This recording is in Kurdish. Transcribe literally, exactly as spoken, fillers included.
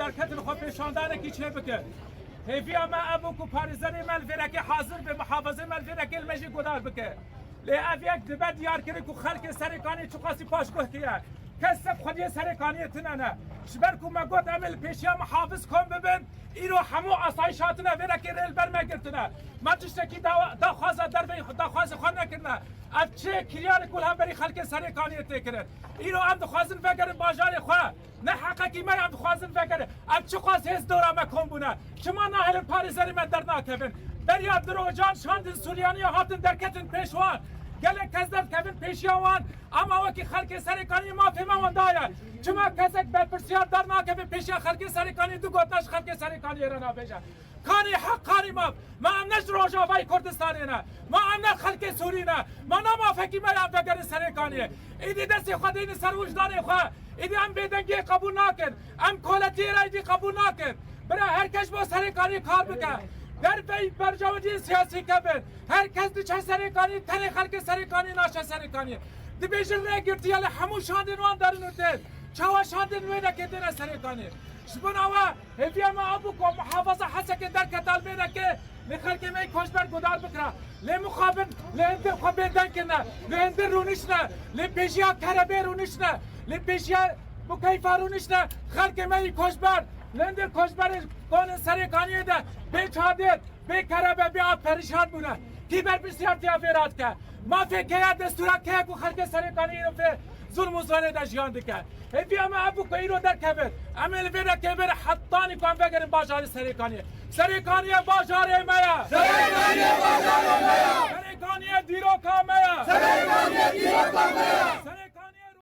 Derketin xwe pêşandanekî çêbike. Hêviya me ev bû ku parêzerê me li vêrekê hazir be, muhafizê me li vêrekê li me jî guhdar bike. Lê ev yek dibe diyarkirin ku xelkê Serêkaniyê çiqasî paşguh kiriye. Kes seb xwediyê Serêkaniyê tune ne. Ji ber ku me got em ê li pêşiya muhafiz kom bibin, îro hemû asayîş hatine vêrekê rê li ber me girtine. Me tiştekî dawa-, daxwaza derveyî daxwazê xwe nekirine. Ev çi kiryarê ku li hemberî xelkê Serêkaniyê tê kirin? Îro em dixwazin vegerin bajarê xwe. Ne heqekî me ye, em dixwazin vegerin. Em çiqas hêz dora me kom bûne. Çima nahêlin parêzerê me dernakevin? Beriya di rojan şandin Suryaniya hatin derketin pêş wan. Gelek kes derdikevin pêşiya wan. Ama wekî xelkê Serêkaniyê mafê me wenda ye. Çima kesek berpirsiyar dernakeve pêşiya xelkê Serêkaniyê du gotina ji xelkê Serêkaniyê re nabêje? Kanî heq, kanî maf. Ma em ne ji Rojavayê Kurdistanê ne. Ma em ne xelkê Sûrî ne. Ma ne mafekî me ya em vegerin Serêkaniyê. Îdî destê xwe deynin ser wijdanê xwe. Îdî em bêdengiyê qebûl nakin. Em koletiyê re îdî qebûl nakin. Bira her kes bo Serêkaniyê kar bike. Derveyî berjewendiyên siyasî kevin. Her kes diçe Serêkaniyê, tenê xelkê Serêkaniyê naçe Serêkaniyê. Dibêjin rê girtiye li hemû şandên wan derin û tên. Çawa şandên wê neke têne Serêkaniyê? Ji bona we Hêviya me ev bû ku muhafaza Hesekê derketa li vê reke, lê xelkê me yî koçber guhdar bikira. Lê mixabin li hundir xwe bêdeng kirine, li hundir rûniştine, li pêşiya kerebê rûniştine, li pêşiya mukeyfa rûniştine, xelkê me yî koçber, li hundir koçberê konin Serêkaniyê de bê çadir, bê kerebe, bê av perîşan bûne. Kî berpirsiyartiya vê radike? Mafê keye, destûra keye ku xelkê Serêkaniyê îro vê zulm û zorê de jiyan dike? Hêviya me ev bû ku îro derkevin. Em ê li vê derkevin hetanî ku em vegerin bajarê Serêkaniyê. Serêkaniye bajarê me ye. Serêkaniye bajarê me ye. Serêkaniye dîroka me ye. Serêkaniye dîroka me ye.